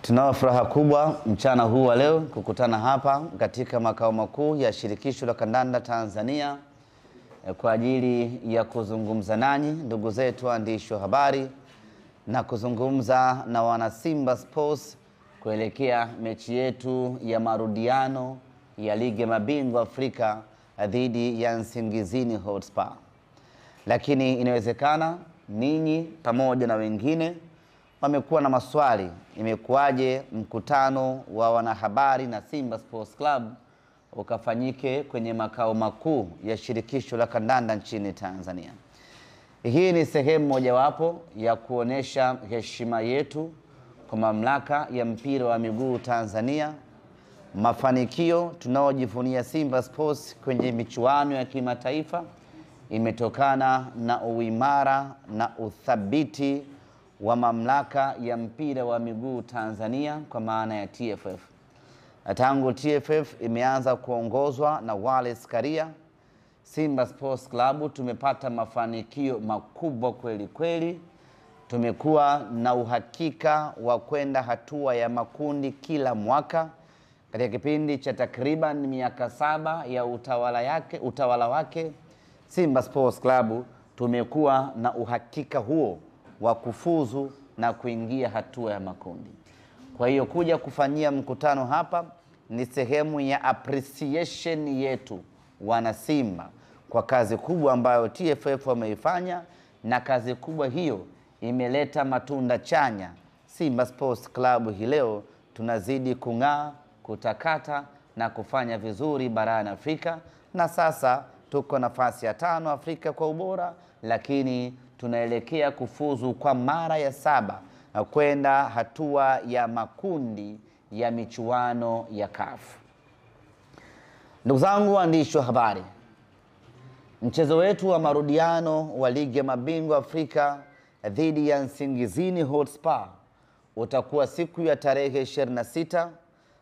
Tunao furaha kubwa mchana huu wa leo kukutana hapa katika makao makuu ya Shirikisho la Kandanda Tanzania kwa ajili ya kuzungumza nanyi ndugu zetu waandishi wa habari na kuzungumza na wana Simba Sports kuelekea mechi yetu ya marudiano ya Ligi ya Mabingwa Afrika dhidi ya Nsingizini Hotspur. Lakini inawezekana ninyi pamoja na wengine wamekuwa na maswali, imekuwaje mkutano wa wanahabari na Simba Sports Club ukafanyike kwenye makao makuu ya Shirikisho la Kandanda nchini Tanzania? Hii ni sehemu mojawapo ya kuonesha heshima yetu kwa mamlaka ya mpira wa miguu Tanzania, mafanikio tunaojivunia Simba Sports kwenye michuano ya kimataifa imetokana na uimara na uthabiti wa mamlaka ya mpira wa miguu Tanzania kwa maana ya TFF. Tangu TFF imeanza kuongozwa na Wallace Karia, Simba Sports Club tumepata mafanikio makubwa kweli kweli. Tumekuwa na uhakika wa kwenda hatua ya makundi kila mwaka katika kipindi cha takriban miaka 7 ya utawala wake. Simba Sports Club tumekuwa na uhakika huo wa kufuzu na kuingia hatua ya makundi. Kwa hiyo kuja kufanyia mkutano hapa ni sehemu ya appreciation yetu wana Simba kwa kazi kubwa ambayo TFF wameifanya, na kazi kubwa hiyo imeleta matunda chanya. Simba Sports Club hii leo tunazidi kung'aa, kutakata na kufanya vizuri barani Afrika, na sasa tuko nafasi ya 5 Afrika kwa ubora, lakini tunaelekea kufuzu kwa mara ya 7 na kwenda hatua ya makundi ya michuano ya CAF. Ndugu zangu waandishi wa habari, mchezo wetu wa marudiano wa Ligi ya Mabingwa Afrika dhidi ya Nsingizini Hotspur utakuwa siku ya tarehe 26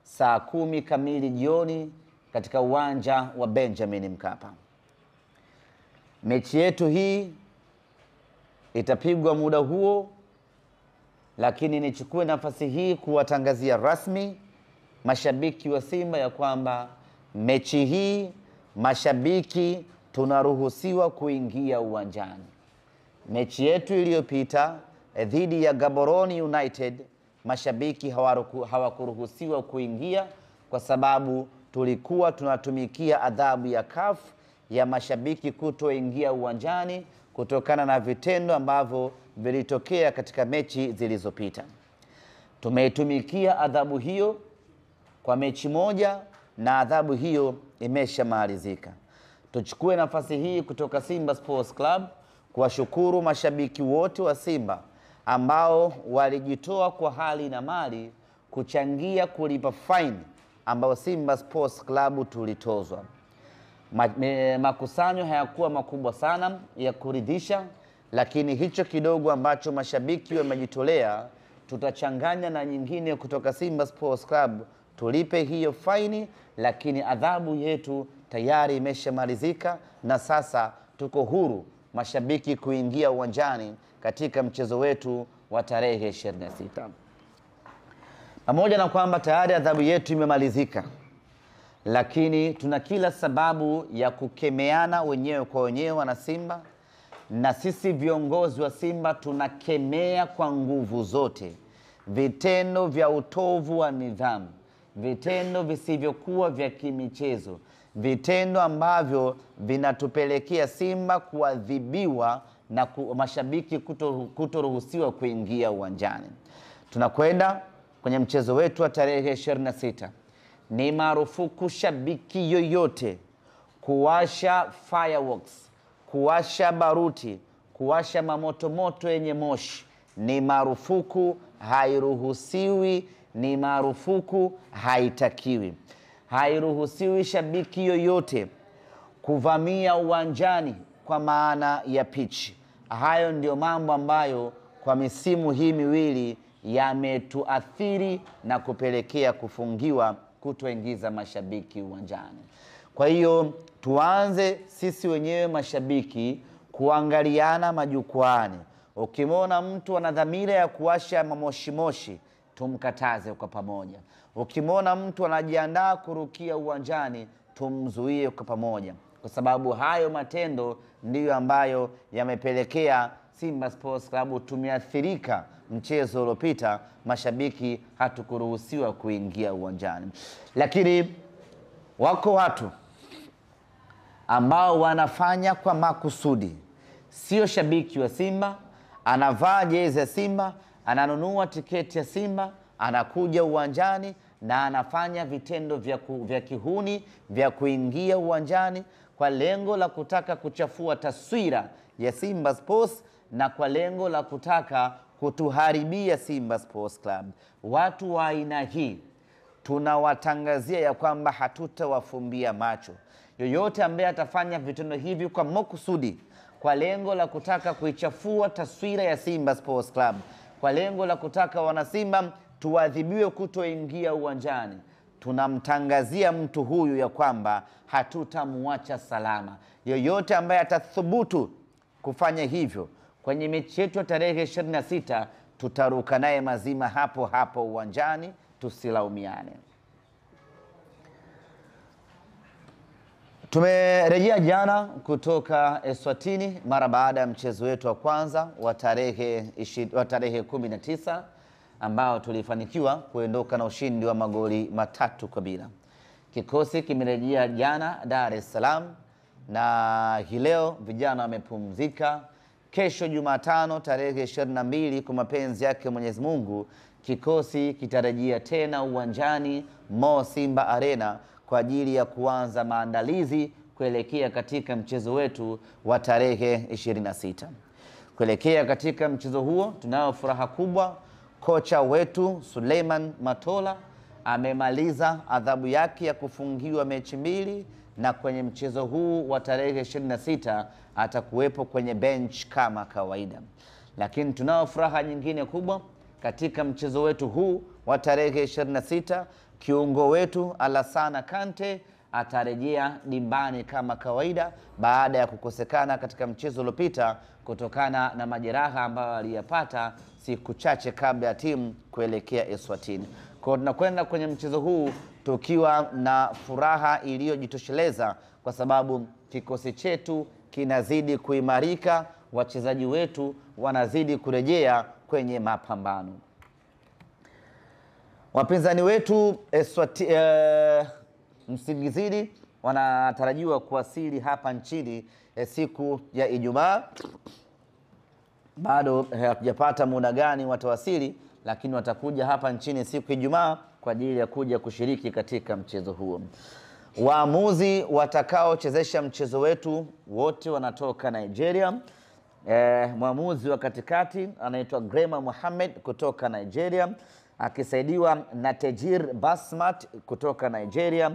saa 10 kamili jioni katika uwanja wa Benjamin Mkapa. Mechi yetu hii itapigwa muda huo, lakini nichukue nafasi hii kuwatangazia rasmi mashabiki wa Simba ya kwamba mechi hii mashabiki tunaruhusiwa kuingia uwanjani. Mechi yetu iliyopita dhidi ya Gaborone United mashabiki hawakuruhusiwa kuingia kwa sababu tulikuwa tunatumikia adhabu ya CAF ya mashabiki kutoingia uwanjani kutokana na vitendo ambavyo vilitokea katika mechi zilizopita. Tumeitumikia adhabu hiyo kwa mechi moja na adhabu hiyo imeshamalizika. Tuchukue nafasi hii kutoka Simba Sports Club kuwashukuru mashabiki wote wa Simba ambao walijitoa kwa hali na mali kuchangia kulipa fine ambao Simba Sports Club tulitozwa. Makusanyo hayakuwa makubwa sana ya kuridhisha, lakini hicho kidogo ambacho mashabiki wamejitolea tutachanganya na nyingine kutoka Simba Sports Club tulipe hiyo faini, lakini adhabu yetu tayari imeshamalizika na sasa tuko huru mashabiki kuingia uwanjani katika mchezo wetu wa tarehe 26. Pamoja na kwamba tayari adhabu yetu imemalizika, lakini tuna kila sababu ya kukemeana wenyewe kwa wenyewe wana Simba, na sisi viongozi wa Simba tunakemea kwa nguvu zote vitendo vya utovu wa nidhamu, vitendo visivyokuwa vya kimichezo, vitendo ambavyo vinatupelekea Simba kuadhibiwa na mashabiki kutoruhusiwa kuingia uwanjani. Tunakwenda kwenye mchezo wetu wa tarehe 26. Ni marufuku shabiki yoyote kuwasha fireworks, kuwasha baruti, kuwasha mamotomoto yenye moshi. Ni marufuku, hairuhusiwi, ni marufuku, haitakiwi. Hairuhusiwi shabiki yoyote kuvamia uwanjani kwa maana ya pitch. Hayo ndio mambo ambayo kwa misimu hii miwili yametuathiri na kupelekea kufungiwa kutoingiza mashabiki uwanjani. Kwa hiyo tuanze sisi wenyewe mashabiki kuangaliana majukwaani. Ukimwona mtu ana dhamira ya kuwasha mamoshi moshi, tumkataze kwa pamoja. Ukimwona mtu anajiandaa kurukia uwanjani, tumzuie kwa pamoja, kwa sababu hayo matendo ndiyo ambayo yamepelekea Simba Sports Club tumeathirika. Mchezo uliopita mashabiki hatukuruhusiwa kuingia uwanjani. Lakini wako watu ambao wanafanya kwa makusudi. Sio shabiki wa Simba, anavaa jezi ya Simba, ananunua tiketi ya Simba, anakuja uwanjani na anafanya vitendo vya kihuni vya kuingia uwanjani kwa lengo la kutaka kuchafua taswira ya Simba Sports na kwa lengo la kutaka kutuharibia Simba Sports Club. Watu wa aina hii tunawatangazia ya kwamba hatutawafumbia macho. Yoyote ambaye atafanya vitendo hivi kwa makusudi, kwa lengo la kutaka kuichafua taswira ya Simba Sports Club, kwa lengo la kutaka wanasimba tuadhibiwe kutoingia uwanjani, tunamtangazia mtu huyu ya kwamba hatutamwacha salama. Yoyote ambaye atathubutu kufanya hivyo kwenye mechi yetu ya tarehe 26, tutaruka naye mazima hapo hapo uwanjani, tusilaumiane. Tumerejea jana kutoka Eswatini mara baada ya mchezo wetu wa kwanza wa tarehe 19 ambao tulifanikiwa kuondoka na ushindi wa magoli 3-0. Kikosi kimerejea jana Dar es Salaam na hii leo vijana wamepumzika. Kesho Jumatano tarehe 22 kwa mapenzi yake Mwenyezi Mungu, kikosi kitarejea tena uwanjani Mo Simba Arena kwa ajili ya kuanza maandalizi kuelekea katika mchezo wetu wa tarehe 26. Kuelekea katika mchezo huo tunayo furaha kubwa. Kocha wetu Suleiman Matola amemaliza adhabu yake ya kufungiwa mechi 2, na kwenye mchezo huu wa tarehe 26 atakuwepo kwenye bench kama kawaida. Lakini tunao furaha nyingine kubwa katika mchezo wetu huu wa tarehe 26, kiungo wetu Alassana Kante atarejea dimbani kama kawaida baada ya kukosekana katika mchezo uliopita kutokana na majeraha ambayo aliyapata siku chache kabla ya timu kuelekea Eswatini. Kwa tunakwenda kwenye mchezo huu tukiwa na furaha iliyojitosheleza kwa sababu kikosi chetu kinazidi kuimarika, wachezaji wetu wanazidi kurejea kwenye mapambano. Wapinzani wetu Msingizini wanatarajiwa kuwasili hapa nchini siku ya Ijumaa. Bado hatujapata muda gani watawasili, lakini watakuja hapa nchini siku ya Ijumaa kwa ajili ya kuja kushiriki katika mchezo huo. Waamuzi watakaochezesha mchezo wetu wote wanatoka Nigeria. Mwamuzi wa katikati anaitwa Grema Mohamed kutoka Nigeria, akisaidiwa na Tejir Basmat kutoka Nigeria.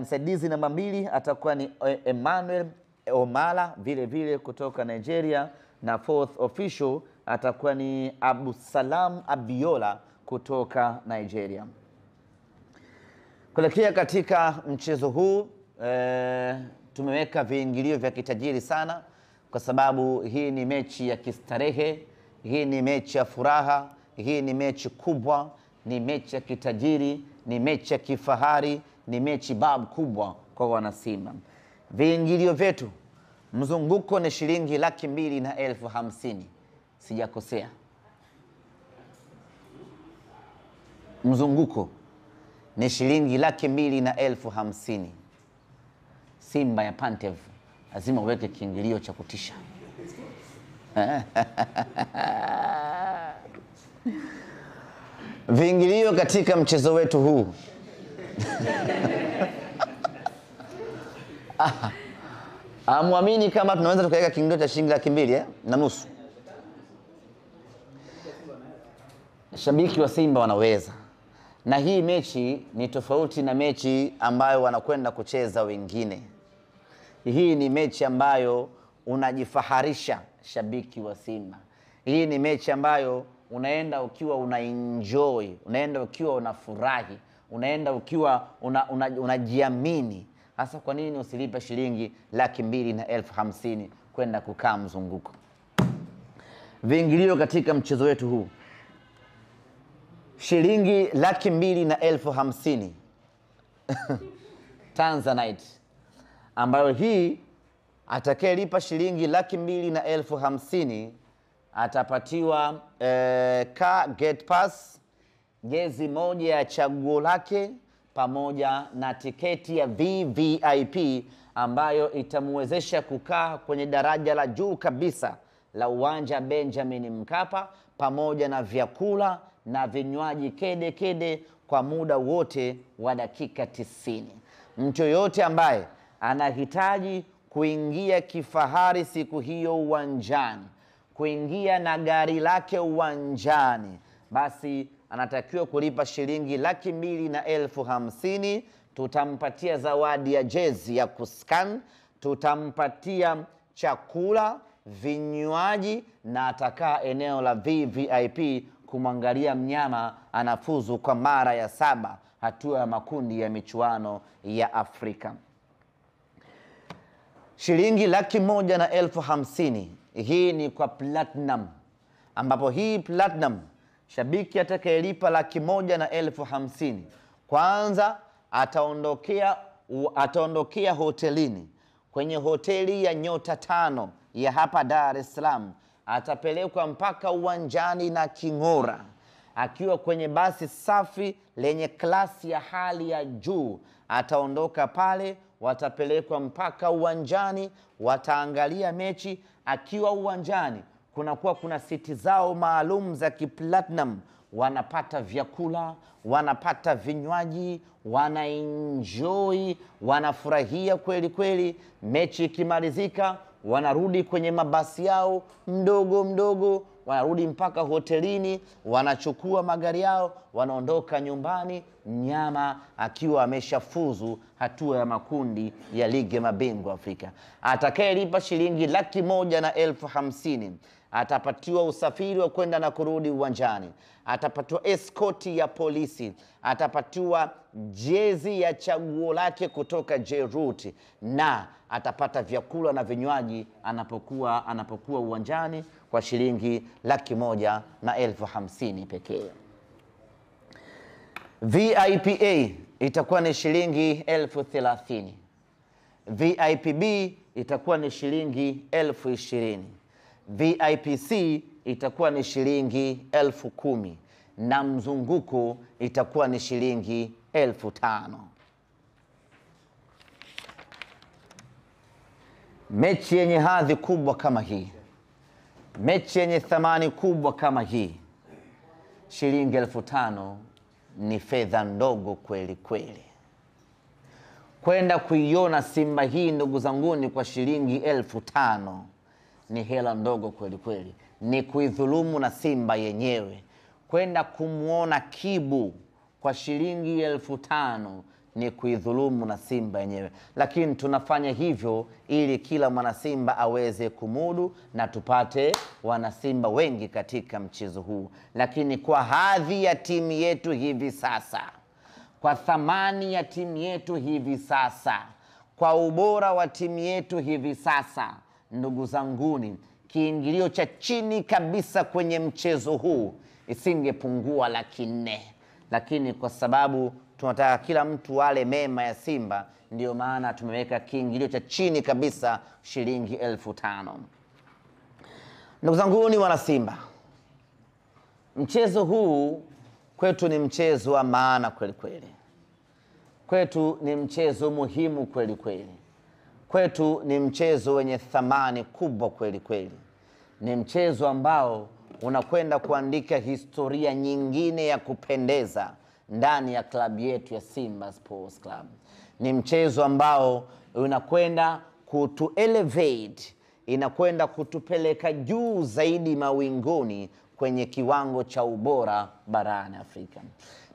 Msaidizi namba 2 atakuwa ni Emmanuel Omala vile vile kutoka Nigeria, na fourth official atakuwa ni Abusalam Abiola kutoka Nigeria. Kuelekea katika mchezo huu tumeweka viingilio vya kitajiri sana kwa sababu hii ni mechi ya kistarehe, hii ni mechi ya furaha, hii ni mechi kubwa, ni mechi ya kitajiri, ni mechi ya kifahari, ni mechi bab kubwa kwa wanasimba. Viingilio vyetu mzunguko ni shilingi 250,000. Sijakosea. Mzunguko ni shilingi 250,000. Simba ya Pantev lazima uweke kiingilio cha kutisha. Viingilio katika mchezo wetu huu Amuamini kama tunaweza tukaweka kiingilio cha shilingi 250,000 Shabiki wa Simba wanaweza. Na hii mechi ni tofauti na mechi ambayo wanakwenda kucheza wengine. Hii ni mechi ambayo unajifaharisha shabiki wa Simba. Hii ni mechi ambayo unaenda ukiwa una enjoy, unaenda ukiwa unafurahi, unaenda ukiwa unajiamini. Hasa kwa nini usilipe shilingi 250,000 kwenda kukaa mzunguko? Viingilio katika mchezo wetu huu Shilingi 250,000 Tanzanite, ambayo hii atakayelipa shilingi 250,000 atapatiwa car gate pass, jezi moja ya chaguo lake pamoja na tiketi ya VVIP ambayo itamwezesha kukaa kwenye daraja la juu kabisa la uwanja Benjamin Mkapa, pamoja na vyakula na vinywaji kede kede kwa muda wote wa dakika 90. Mtu yoyote ambaye anahitaji kuingia kifahari siku hiyo uwanjani, kuingia na gari lake uwanjani, basi anatakiwa kulipa shilingi 250,000. Tutampatia zawadi ya jezi ya kuscan, tutampatia chakula, vinywaji na atakaa eneo la VVIP kumwangalia mnyama anafuzu kwa mara ya 7 hatua ya makundi ya michuano ya Afrika. Shilingi 150,000, hii ni kwa platinum, ambapo hii platinum shabiki atakayelipa 150,000 kwanza ataondokea hotelini, kwenye hoteli ya nyota 5 ya hapa Dar es Salaam, atapelekwa mpaka uwanjani na king'ora akiwa kwenye basi safi lenye klasi ya hali ya juu. Ataondoka pale, watapelekwa mpaka uwanjani, wataangalia mechi. Akiwa uwanjani kunakuwa kuna siti zao maalum za kiplatinum, wanapata vyakula, wanapata vinywaji, wanaenjoy, wanafurahia kweli kweli. Mechi ikimalizika wanarudi kwenye mabasi yao mdogo mdogo, wanarudi mpaka hotelini, wanachukua magari yao, wanaondoka nyumbani, mnyama akiwa ameshafuzu hatua ya makundi ya ligi ya mabingwa Afrika. Atakayelipa shilingi 150,000 atapatiwa usafiri wa kwenda na kurudi uwanjani, atapatiwa eskoti ya polisi, atapatiwa jezi ya chaguo lake kutoka Jeruti, na atapata vyakula na vinywaji anapokuwa uwanjani kwa shilingi 150,000 pekee. VIPA itakuwa ni shilingi 30,000. VIPB itakuwa ni shilingi 20,000. VIPC itakuwa ni shilingi 10,000 na mzunguko itakuwa ni shilingi 5,000. Mechi yenye hadhi kubwa kama hii, mechi yenye thamani kubwa kama hii, shilingi 5,000 ni fedha ndogo kweli kweli. Kwenda kuiona Simba hii, ndugu zanguni, kwa shilingi 5,000 ni hela ndogo kweli kweli, ni kuidhulumu na Simba yenyewe. Kwenda kumuona Kibu kwa shilingi 5,000 ni kuidhulumu na Simba yenyewe. Lakini tunafanya hivyo ili kila mwana Simba aweze kumudu na tupate wanasimba wengi katika mchezo huu. Lakini kwa hadhi ya timu yetu hivi sasa, kwa thamani ya timu yetu hivi sasa, kwa ubora wa timu yetu hivi sasa, ndugu zanguni, kiingilio cha chini kabisa kwenye mchezo huu isingepungua 400,000. Lakini kwa sababu tunataka kila mtu ale mema ya Simba, ndio maana tumeweka kiingilio cha chini kabisa shilingi 5,000. Ndugu zangu ni wana Simba, mchezo huu kwetu ni mchezo wa maana kweli kweli. Kwetu ni mchezo muhimu kweli kweli. Kwetu ni mchezo wenye thamani kubwa kweli kweli. Ni mchezo ambao unakwenda kuandika historia nyingine ya kupendeza ndani ya klabu yetu ya Simba Sports Club. Ni mchezo ambao unakwenda kutu elevate, inakwenda kutupeleka juu zaidi mawinguni kwenye kiwango cha ubora barani Afrika.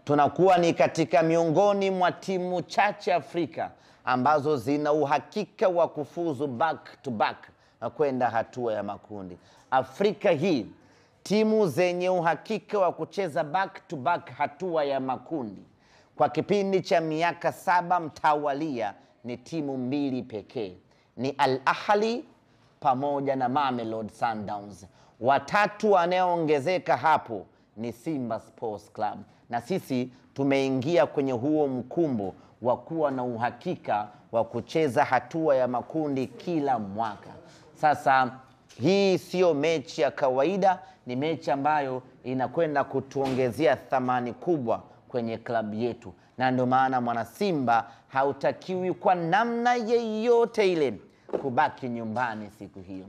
Tunakuwa ni katika miongoni mwa timu chache Afrika ambazo zina uhakika wa kufuzu back to back na kwenda hatua ya makundi. Afrika hii timu zenye uhakika wa kucheza back to back hatua ya makundi kwa kipindi cha miaka 7 mtawalia ni timu 2 pekee, ni Al Ahly pamoja na Mamelodi Sundowns. Watatu wanaoongezeka hapo ni Simba Sports Club, na sisi tumeingia kwenye huo mkumbo wa kuwa na uhakika wa kucheza hatua ya makundi kila mwaka. Sasa hii sio mechi ya kawaida, ni mechi ambayo inakwenda kutuongezea thamani kubwa kwenye klabu yetu, na ndio maana mwana Simba hautakiwi kwa namna yeyote ile kubaki nyumbani siku hiyo,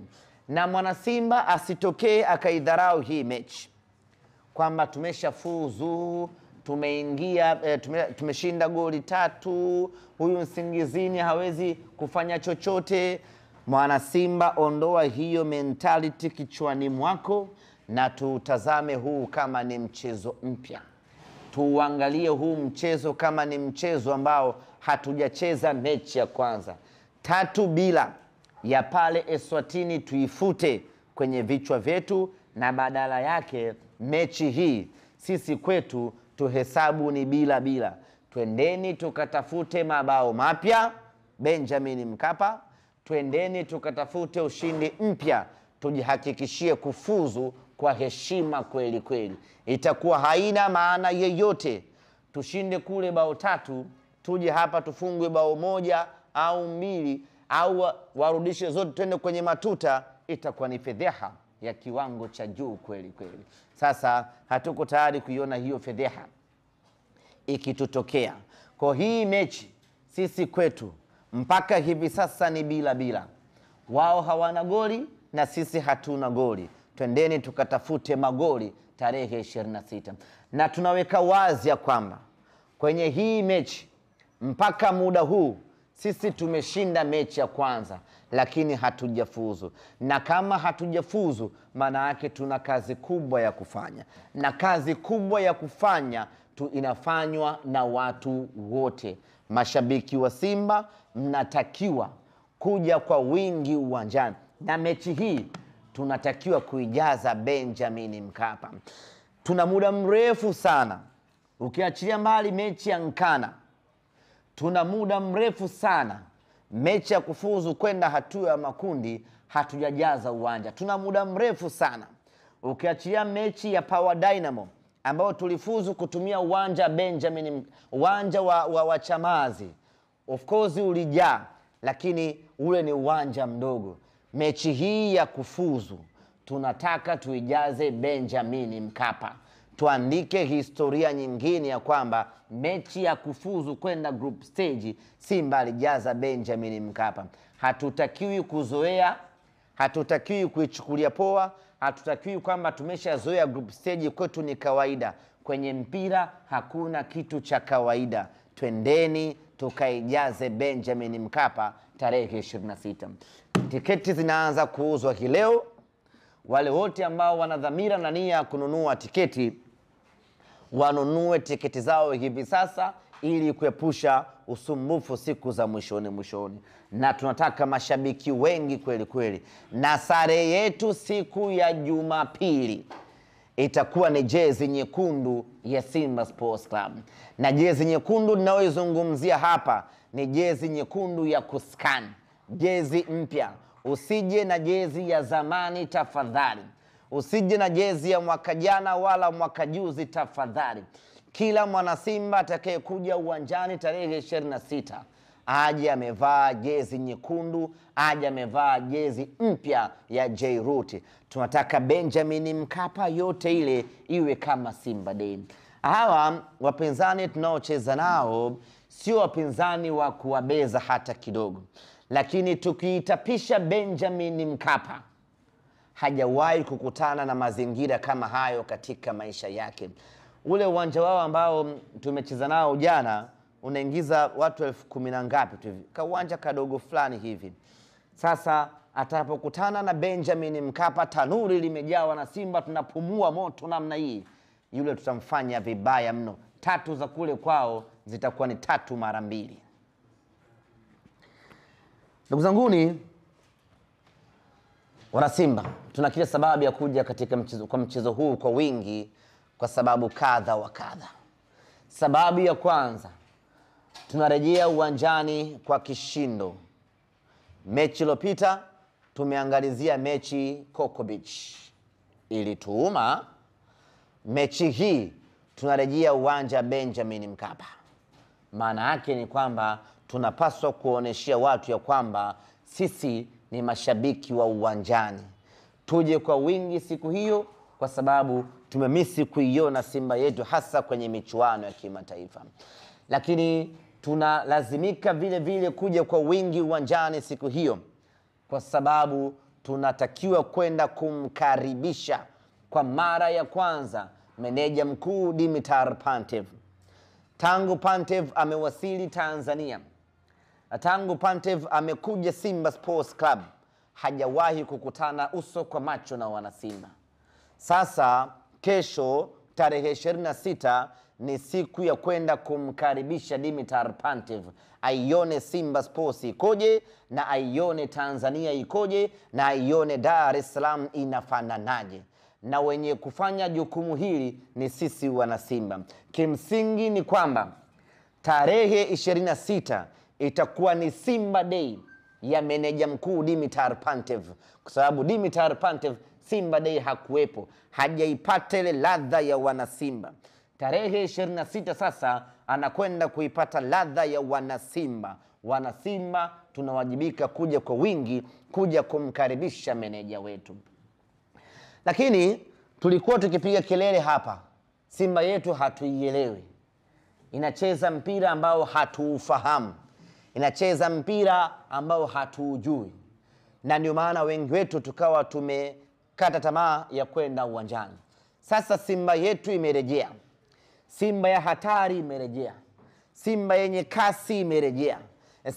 na mwana Simba asitokee akaidharau hii mechi kwamba tumeshafuzu, tumeingia, tumeshinda goli 3, huyu Nsingizini hawezi kufanya chochote. Mwana Simba, ondoa hiyo mentality kichwani mwako na tutazame huu kama ni mchezo mpya. Tuangalie huu mchezo kama ni mchezo ambao hatujacheza mechi ya kwanza. 3-0 ya pale Eswatini tuifute kwenye vichwa vyetu, na badala yake mechi hii sisi kwetu tuhesabu ni 0-0. Twendeni tukatafute mabao mapya Benjamin Mkapa, twendeni tukatafute ushindi mpya, tujihakikishie kufuzu kwa heshima kweli kweli. Itakuwa haina maana yeyote tushinde kule bao 3, tuje hapa tufungwe bao 1 au 2 au warudishe zote twende kwenye matuta. Itakuwa ni fedheha ya kiwango cha juu kweli kweli. Sasa hatuko tayari kuiona hiyo fedheha ikitutokea. Kwa hii mechi sisi kwetu mpaka hivi sasa ni 0-0. Wao hawana goli na sisi hatuna goli. Twendeni tukatafute magoli tarehe 26. Na tunaweka wazi ya kwamba kwenye hii mechi mpaka muda huu sisi tumeshinda mechi ya kwanza, lakini hatujafuzu. Na kama hatujafuzu, maana yake tuna kazi kubwa ya kufanya. Na kazi kubwa ya kufanya tu inafanywa na watu wote. Mashabiki wa Simba mnatakiwa kuja kwa wingi uwanjani, na mechi hii tunatakiwa kuijaza Benjamin Mkapa. Tuna muda mrefu sana, ukiachilia mbali mechi ya Nkana, tuna muda mrefu sana mechi ya kufuzu kwenda hatua ya makundi hatujajaza uwanja. Tuna muda mrefu sana, ukiachilia mechi ya Power Dynamo ambao tulifuzu kutumia uwanja Benjamin, uwanja wa Chamazi, of course ulijaa, lakini ule ni uwanja mdogo. Mechi hii ya kufuzu tunataka tuijaze Benjamin Mkapa, tuandike historia nyingine ya kwamba mechi ya kufuzu kwenda group stage Simba alijaza Benjamin Mkapa. Hatutakiwi kuzoea, hatutakiwi kuichukulia poa, hatutakiwi kwamba tumeshazoea group stage kwetu ni kawaida. Kwenye mpira hakuna kitu cha kawaida. Twendeni tukaijaze Benjamin Mkapa tarehe 26. Tiketi zinaanza kuuzwa hii leo. Wale wote ambao wana dhamira na nia kununua tiketi wanunue tiketi zao hivi sasa ili kuepusha usumbufu siku za mwishoni mwishoni. Na tunataka mashabiki wengi kweli kweli. Na sare yetu siku ya Jumapili itakuwa ni jezi nyekundu ya Simba Sports Club. Na jezi nyekundu ninayoizungumzia hapa ni jezi nyekundu ya kuscan, jezi mpya. Usije na jezi ya zamani tafadhali. Usije na jezi ya mwaka jana wala mwaka juzi tafadhali. Kila mwana Simba atakayekuja uwanjani tarehe 26 aje amevaa jezi nyekundu, aje amevaa jezi mpya ya J-Root. Tunataka Benjamin Mkapa yote ile iwe kama Simba Day. Hawa wapinzani tunaocheza nao sio wapinzani wa kuwabeza hata kidogo. Lakini tukiitapisha Benjamin Mkapa, hajawahi kukutana na mazingira kama hayo katika maisha yake. Ule uwanja wao ambao tumecheza nao jana unaingiza watu 10,000 na ngapi tu hivi, kauwanja kadogo fulani hivi. Sasa atapokutana na Benjamin Mkapa, tanuri limejaa na Simba tunapumua moto namna hii, yule tutamfanya vibaya mno. 3 za kule kwao zitakuwa ni 3 mara 2. Ndugu zanguni wana Simba, tuna kila sababu ya kuja katika mchezo, kwa mchezo huu kwa wingi, kwa sababu kadha wa kadha. Sababu ya kwanza, tunarejea uwanjani kwa kishindo. Mechi iliyopita tumeangalizia mechi Coco Beach, ilituuma. Mechi hii tunarejea uwanja Benjamin Mkapa. Maana yake ni kwamba tunapaswa kuoneshia watu ya kwamba sisi ni mashabiki wa uwanjani. Tuje kwa wingi siku hiyo kwa sababu tumemisi kuiona Simba yetu hasa kwenye michuano ya kimataifa. Lakini tunalazimika vile vile kuja kwa wingi uwanjani siku hiyo kwa sababu tunatakiwa kwenda kumkaribisha kwa mara ya kwanza meneja mkuu Dimitar Pantev. Tangu Pantev amewasili Tanzania, tangu Pantev amekuja Simba Sports Club, hajawahi kukutana uso kwa macho na wanasimba. Sasa kesho tarehe 26 ni siku ya kwenda kumkaribisha Dimitar Pantev, aione Simba Sports ikoje na aione Tanzania ikoje na aione Dar es Salaam inafananaje. Na wenye kufanya jukumu hili ni sisi wanasimba. Kimsingi ni kwamba tarehe 26 itakuwa ni Simba Day ya meneja mkuu Dimitar Pantev, kwa sababu Dimitar Pantev Simba Day hakuwepo, hajaipata ile ladha ya wanasimba. Tarehe 26 sasa anakwenda kuipata ladha ya wanasimba. Wanasimba tunawajibika kuja kwa wingi, kuja kumkaribisha meneja wetu. Lakini tulikuwa tukipiga kelele hapa, Simba yetu hatuielewi. Inacheza mpira ambao hatuufahamu, inacheza mpira ambao hatuujui. Na ndio maana wengi wetu tukawa tumekata tamaa ya kwenda uwanjani. Sasa Simba yetu imerejea. Simba ya hatari imerejea. Simba yenye kasi imerejea.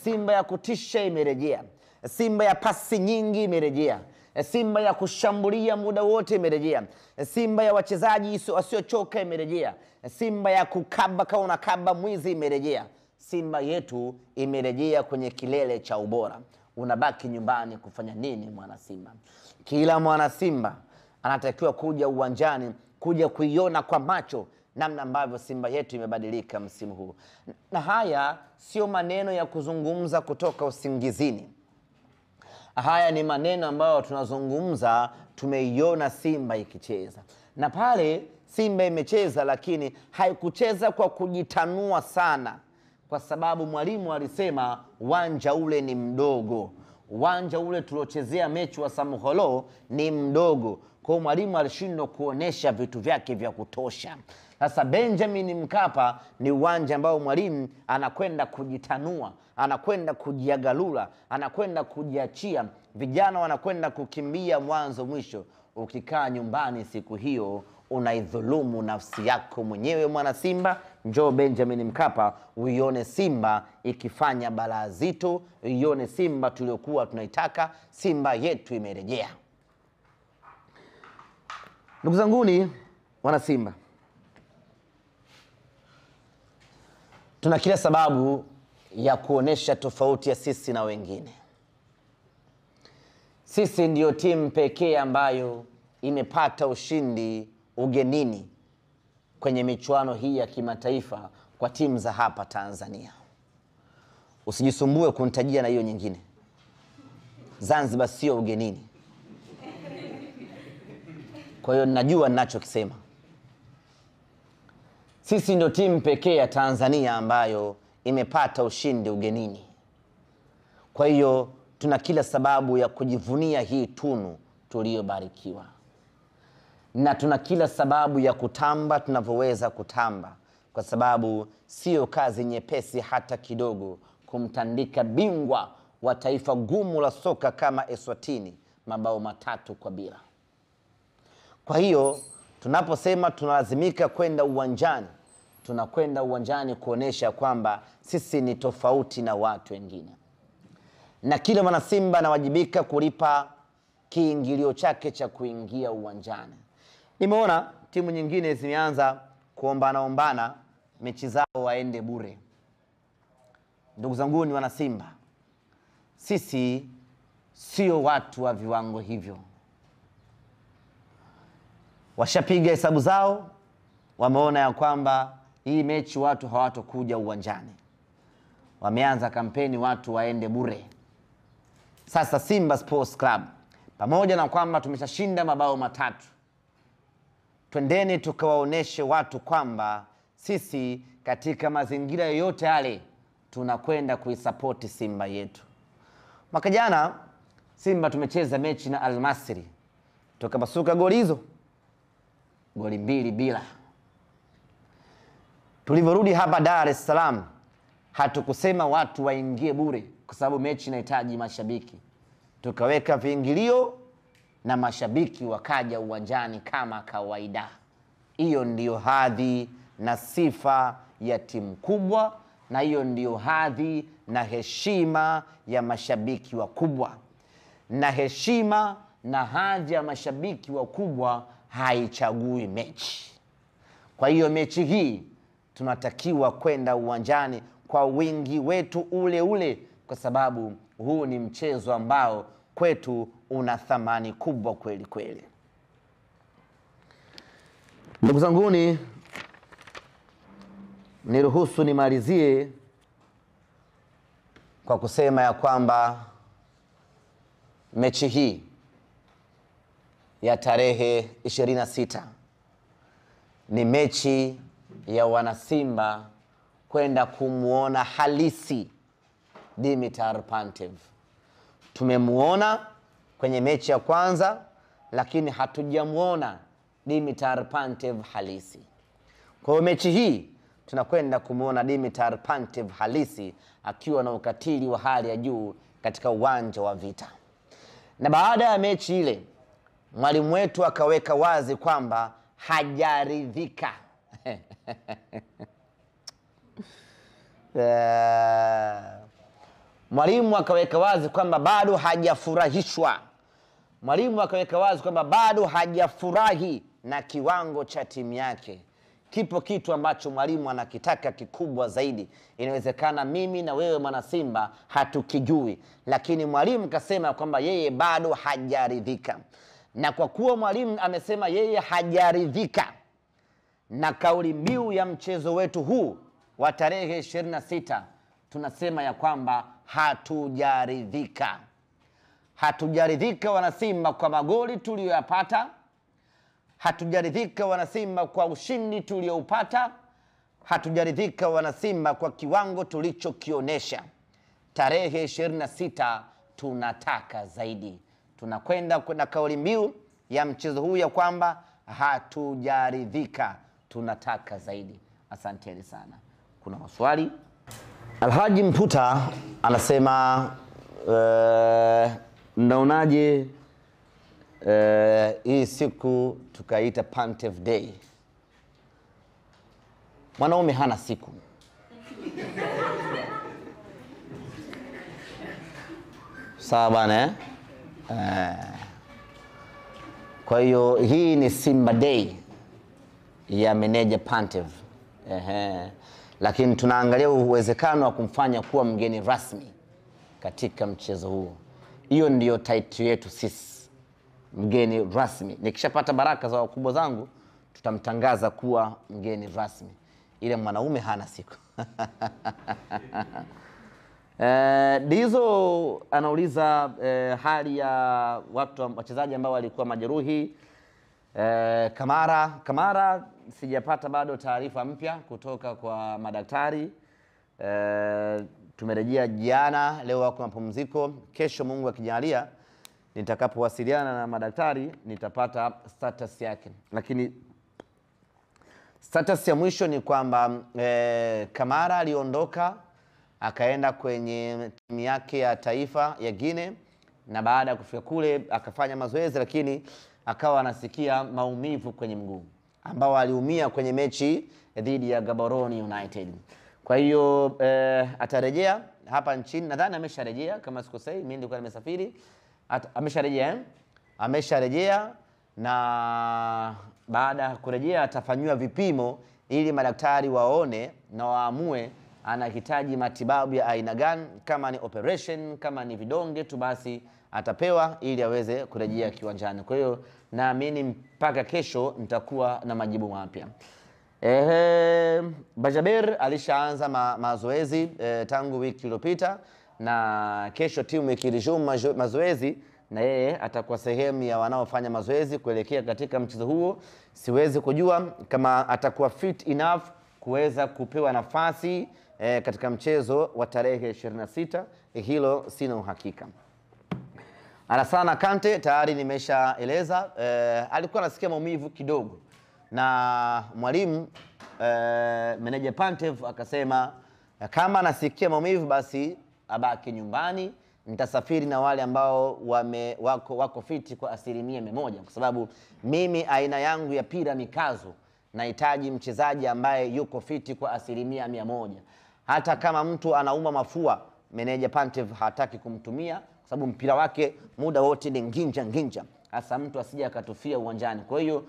Simba ya kutisha imerejea. Simba ya pasi nyingi imerejea. Simba ya kushambulia muda wote imerejea. Simba ya wachezaji wasiochoka imerejea. Simba ya kukaba kama unakaba mwizi imerejea. Simba yetu imerejea kwenye kilele cha ubora. Unabaki nyumbani kufanya nini mwana Simba? Kila mwana Simba anatakiwa kuja uwanjani, kuja kuiona kwa macho namna ambavyo Simba yetu imebadilika msimu huu. Na haya sio maneno ya kuzungumza kutoka usingizini. Haya ni maneno ambayo tunazungumza, tumeiona Simba ikicheza. Na pale Simba imecheza, lakini haikucheza kwa kujitanua sana, kwa sababu mwalimu alisema uwanja ule ni mdogo. Uwanja ule tuliochezea mechi wa Samuholo ni mdogo. Kwa hiyo mwalimu alishindwa kuonesha vitu vyake vya kutosha. Sasa Benjamin Mkapa ni uwanja ambao mwalimu anakwenda kujitanua, anakwenda kujiagalula, anakwenda kujiachia. Vijana wanakwenda kukimbia mwanzo mwisho. Ukikaa nyumbani siku hiyo unaidhulumu nafsi yako mwenyewe mwana Simba. Njoo Benjamin Mkapa uione Simba ikifanya balaa zito, uione Simba tuliyokuwa tunaitaka. Simba yetu imerejea. Ndugu zanguni wana Simba, tuna kila sababu ya kuonesha tofauti ya sisi na wengine. Sisi ndiyo timu pekee ambayo imepata ushindi ugenini kwenye michuano hii ya kimataifa kwa timu za hapa Tanzania. Usijisumbue kunitajia na hiyo nyingine. Zanzibar sio ugenini. Kwa hiyo najua ninachokisema. Sisi ndio timu pekee ya Tanzania ambayo imepata ushindi ugenini. Kwa hiyo tuna kila sababu ya kujivunia hii tunu tuliyobarikiwa. Na tuna kila sababu ya kutamba tunavyoweza kutamba, kwa sababu sio kazi nyepesi hata kidogo kumtandika bingwa wa taifa gumu la soka kama Eswatini mabao 3-0. Kwa hiyo tunaposema tunalazimika kwenda uwanjani, tunakwenda uwanjani kuonesha kwamba sisi ni tofauti na watu wengine. Na kila mwana Simba anawajibika kulipa kiingilio chake cha kuingia uwanjani. Nimeona timu nyingine zimeanza kuombana ombana mechi zao waende bure. Ndugu zangu ni wana Simba, sisi sio watu wa viwango hivyo. Washapiga hesabu zao, wameona ya kwamba hii mechi watu hawatokuja uwanjani. Wameanza kampeni watu waende bure. Sasa Simba Sports Club, pamoja na kwamba tumeshashinda mabao 3, Twendeni tukawaoneshe watu kwamba sisi katika mazingira yoyote yale tunakwenda kuisapoti Simba yetu. Mwaka jana Simba tumecheza mechi na Al-Masri, tukapasuka goli hizo, goli 2-0. Tulivyorudi hapa Dar es Salaam hatukusema watu waingie bure, kwa sababu mechi inahitaji mashabiki. Tukaweka viingilio na mashabiki wakaja uwanjani kama kawaida. Hiyo ndiyo hadhi na sifa ya timu kubwa, na hiyo ndiyo hadhi na heshima ya mashabiki wakubwa. Na heshima na hadhi ya mashabiki wakubwa haichagui mechi. Kwa hiyo mechi hii tunatakiwa kwenda uwanjani kwa wingi wetu ule ule, kwa sababu huu ni mchezo ambao kwetu una thamani kubwa kweli kweli. Ndugu zanguni, niruhusu nimalizie kwa kusema ya kwamba mechi hii ya tarehe 26 ni mechi ya wanasimba kwenda kumuona halisi Dimitar Pantev. Tumemuona kwenye mechi ya kwanza, lakini hatujamuona Dimitar Pantev halisi. Kwa hiyo mechi hii tunakwenda kumuona Dimitar Pantev halisi akiwa na ukatili wa hali ya juu katika uwanja wa vita. Na baada ya mechi ile mwalimu wetu akaweka wazi kwamba hajaridhika. Mwalimu akaweka wazi kwamba bado hajafurahishwa. Mwalimu akaweka wazi kwamba bado hajafurahi na kiwango cha timu yake. Kipo kitu ambacho mwalimu anakitaka kikubwa zaidi. Inawezekana mimi na wewe mwana Simba hatukijui, lakini mwalimu kasema kwamba yeye bado hajaridhika. Na kwa kuwa mwalimu amesema yeye hajaridhika na kauli mbiu ya mchezo wetu huu wa tarehe 26, tunasema ya kwamba hatujaridhika. Hatujaridhika wanasimba kwa magoli tuliyoyapata. Hatujaridhika wanasimba kwa ushindi tulioupata. Hatujaridhika wanasimba kwa kiwango tulichokionesha. Tarehe 26 tunataka zaidi. Tunakwenda na kauli mbiu ya mchezo huu ya kwamba hatujaridhika, tunataka zaidi. Asanteni sana. Kuna maswali? Alhaji Mputa anasema mnaonaje hii siku tukaita Pantev Day? Mwanaume hana siku. Sawa bana, eh? Kwa hiyo hii ni Simba Day ya meneja Pantev. Lakini tunaangalia uwezekano wa kumfanya kuwa mgeni rasmi katika mchezo huo. Hiyo ndiyo title yetu sisi, mgeni rasmi. Nikishapata baraka za wakubwa zangu tutamtangaza kuwa mgeni rasmi. Ile mwanaume hana siku. Dizo anauliza hali ya watu wachezaji ambao walikuwa majeruhi. Kamara sijapata bado taarifa mpya kutoka kwa madaktari. Tumerejea jana, leo wako mapumziko. Kesho Mungu akijalia nitakapowasiliana na madaktari nitapata status yake. Lakini status ya mwisho ni kwamba Kamara aliondoka akaenda kwenye timu yake ya taifa ya Guinea, na baada ya kufika kule akafanya mazoezi, lakini akawa anasikia maumivu kwenye mguu ambao aliumia kwenye mechi dhidi ya Gaborone United. Kwa hiyo atarejea hapa nchini, nadhani amesharejea kama sikosei, mimi nilikuwa nimesafiri. Amesharejea, amesharejea, na baada ya kurejea atafanywa vipimo ili madaktari waone na waamue anahitaji matibabu ya aina gani, kama ni operation, kama ni vidonge tu basi atapewa ili aweze kurejea kiwanjani. Kwa hiyo naamini mpaka kesho nitakuwa na majibu mapya. Bajaber alishaanza mazoezi tangu wiki iliyopita, na kesho timu ikiresume mazoezi na yeye atakuwa sehemu ya wanaofanya mazoezi kuelekea katika mchezo huo. Siwezi kujua kama atakuwa fit enough kuweza kupewa nafasi katika mchezo wa tarehe 26, hilo sina uhakika. Alassane Kante tayari nimeshaeleza, alikuwa anasikia maumivu kidogo na mwalimu meneja Pantev akasema kama anasikia maumivu basi abaki nyumbani, nitasafiri na wale ambao wako fiti kwa 100%, kwa sababu mimi aina yangu ya pira mikazo nahitaji mchezaji ambaye yuko fiti kwa 100%. Hata kama mtu anauma mafua, meneja Pantev hataki kumtumia kwa sababu mpira wake muda wote ni nginja nginja. Hasa mtu asije akatufia uwanjani. Kwa hiyo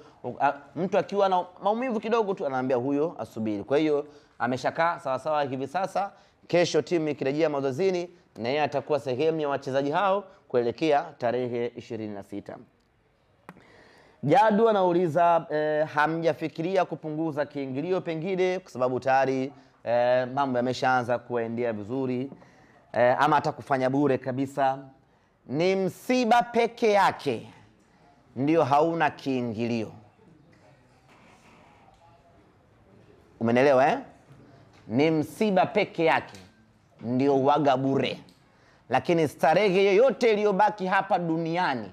mtu akiwa na maumivu kidogo tu anaambia huyo asubiri. Kwa hiyo ameshakaa sawa sawa hivi sasa. Kesho timu ikirejea mazoezini na yeye atakuwa sehemu ya wachezaji hao kuelekea tarehe 26. Jadu anauliza hamjafikiria kupunguza kiingilio pengine kwa sababu tayari mambo yameshaanza kuendea vizuri, ama hata kufanya bure kabisa? Ni msiba peke yake ndio hauna kiingilio. Umenelewa eh? Ni msiba peke yake ndio waga bure. Lakini starehe yoyote iliyobaki hapa duniani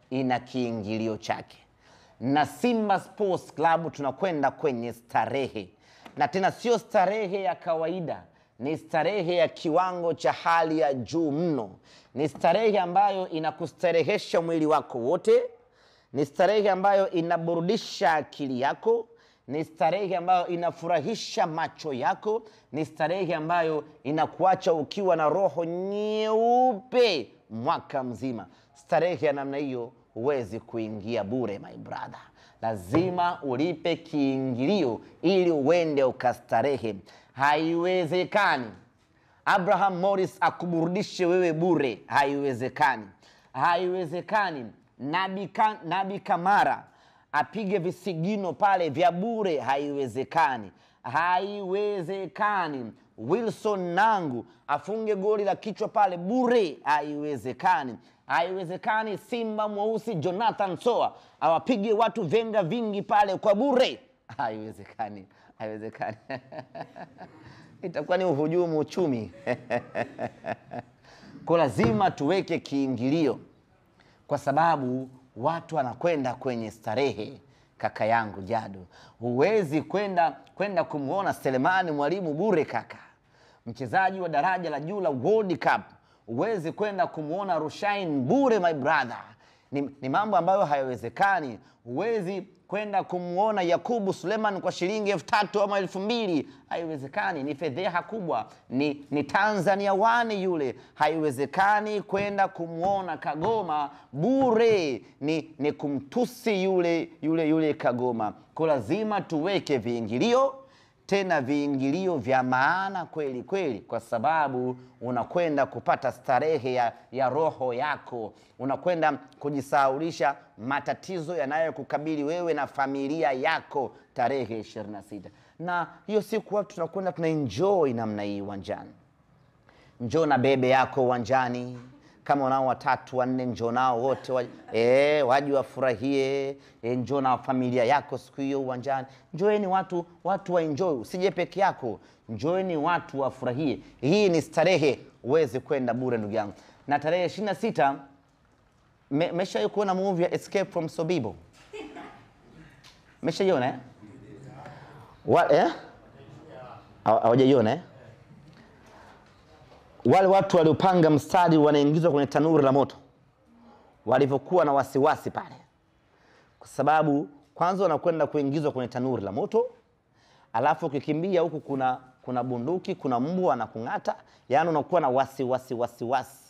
ina kiingilio chake. Na Simba Sports Club tunakwenda kwenye starehe. Na tena sio starehe ya kawaida, ni starehe ya kiwango cha hali ya juu mno. Ni starehe ambayo inakustarehesha mwili wako wote. Ni starehe ambayo inaburudisha akili yako. Ni starehe ambayo inafurahisha macho yako. Ni starehe ambayo inakuacha ukiwa na roho nyeupe mwaka mzima. Starehe ya namna hiyo huwezi kuingia bure, my brother. Lazima ulipe kiingilio ili uende ukastarehe. Haiwezekani Abraham Morris akuburudishe wewe bure. Haiwezekani. Haiwezekani Nabi Kamara apige visigino pale vya bure. Haiwezekani. Haiwezekani Wilson Nangu afunge goli la kichwa pale bure. Haiwezekani. Haiwezekani Simba mweusi Jonathan Soa awapige watu venga vingi pale kwa bure. Haiwezekani. Haiwezekani. Itakuwa ni uhujumu uchumi. Kwa lazima tuweke kiingilio, kwa sababu watu wanakwenda kwenye starehe. Kaka yangu Jadu, huwezi kwenda kumuona Selemani Mwalimu bure kaka, mchezaji wa daraja la juu la World Cup. Huwezi kwenda kumuona Rushain bure my brother. Ni mambo ambayo hayawezekani. Huwezi kwenda kumuona Yakubu Suleiman kwa shilingi 3000 ama 2000. Haiwezekani, ni fedheha kubwa. Ni Tanzania wani yule. Haiwezekani kwenda kumuona Kagoma bure. Ni kumtusi yule Kagoma. Kwa lazima tuweke viingilio, tena viingilio vya maana kweli kweli, kwa sababu unakwenda kupata starehe ya roho yako. Unakwenda kujisahaulisha matatizo yanayokukabili wewe na familia yako tarehe 26. Na hiyo siku watu tunakwenda tuna enjoy namna hii uwanjani. Njoo na bebe yako uwanjani. Kama unao watatu wanne, njoo nao wote waje wafurahie. Njoo na familia yako siku hiyo uwanjani. Njoeni watu wa enjoy, usije peke yako. Njoeni watu wafurahie. Hii ni starehe, uweze kwenda bure ndugu yangu. Na tarehe 26 meshawahi kuona movie ya Escape from Sobibo? Meshaiona eh? Hawajaiona eh? Wale watu waliopanga mstari wanaingizwa kwenye tanuri la moto, walivyokuwa na wasiwasi pale, kwa sababu kwanza wanakwenda kuingizwa kwenye tanuri la moto, alafu ukikimbia huku kuna bunduki, kuna mbwa anakung'ata, yaani unakuwa na wasiwasi wasiwasi.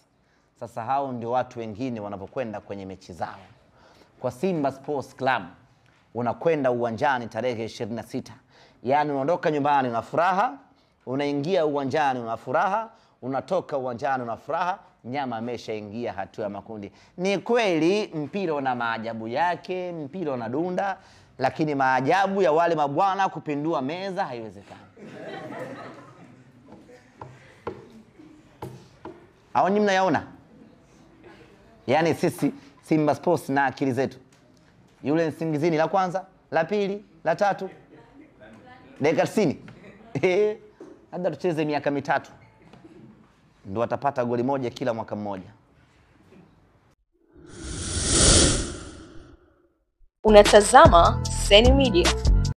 Sasa hao ndio watu wengine wanapokwenda kwenye mechi zao. Kwa Simba Sports Club unakwenda uwanjani tarehe 26, yaani unaondoka nyumbani una furaha, unaingia uwanjani una furaha, unatoka uwanjani una furaha, nyama ameshaingia hatua ya makundi. Ni kweli mpira una maajabu yake, mpira unadunda, lakini maajabu ya wale mabwana kupindua meza haiwezekani. Hao nyinyi mnayaona? Yaani sisi Simba Sports na akili zetu, yule Nsingizini la kwanza, la pili, la tatu, dakika 90. Labda tucheze miaka 3 ndio atapata goli moja kila mwaka mmoja. Unatazama Seni Media.